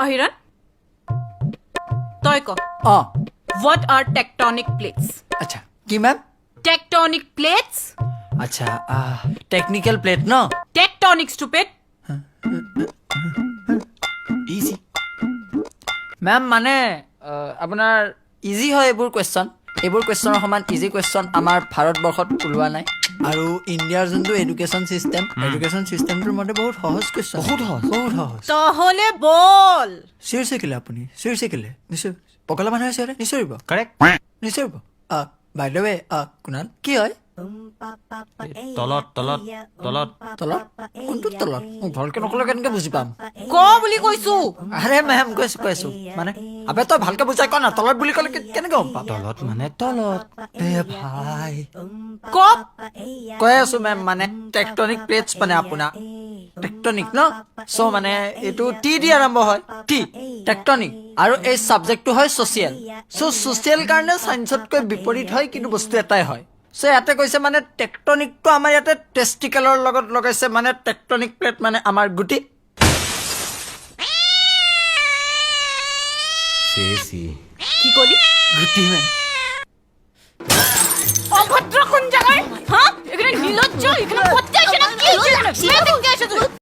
অহিৰণ, তই ক। অঁ। What are tectonic plates? আচ্ছা, কি মেম? Tectonic plates. আচ্ছা, টেকনিকেল প্লেট ন? Tectonic, stupid. Easy ma'am, মানে আপোনাৰ ইজি হয় এইবোৰ কুৱেশ্যন। এইবোৰ কুৱেশ্যনৰ সমান ইজি কুৱেশ্যন আমাৰ ভাৰতবৰ্ষত ওলোৱা নাই। আৰু ইণ্ডিয়াৰ যোনটো এডুকেশ্যন ছিষ্টেম, এডুকেশ্যন ছিষ্টেমটোৰ মতে বহুত সহজ কুৱেশ্যন। বহুত সহজ। বহুত সহজ। তহলে বল। চিঞৰিছে কেলে আপুনি? চিঞৰিছে কেলে? নিশ্চয় পগলা মানুহে চিঞৰে। নিচিঞৰিব। কাৰেক্ট। নিচিঞৰিব। বাই the ৱে, কুণাল কি হয়? তলত, তলত, তলত। তলত? কোনটো তলত? মোক ভালকে নক'লে কেনেকে বুজি পাম? ক বুলি কৈছো। আৰে মেম, কৈছো, কৈছো। মানে আবে তই ভালকে বুজাই ক না, তলত বুলি ক'লে কেনেকে গম পাম? তলত মানে তলত। এ ভাই। ক। কৈ আছো মেম, মানে টেকটনিক প্লেটছ মানে আপোনাৰ টেকটনিক ন, চ' মানে এইটো টি দি আৰম্ভ হয়, টি টেকটনিক। আৰু এই ছাবজেক্টটো হয় ছ'চিয়েল। চ' ছ'চিয়েল কাৰণে চায়েন্সতকৈ বিপৰীত হয়, কিন্তু বস্তু এটাই হয়। চ' ইয়াতে কৈছে মানে টেকটনিকটো আমাৰ ইয়াতে টেষ্টিকেলৰ লগত লগাইছে, মানে টেকটনিক প্লেট মানে আমাৰ গুটি। চেচি। কি কলি? গুটি মেম। অভদ্ৰ কোন জাগাৰ, হা? এখানে নিৰ্লজ্জ, এখানে পড়তে আসে না কি? মেয়ে দেখতে আসে তুই?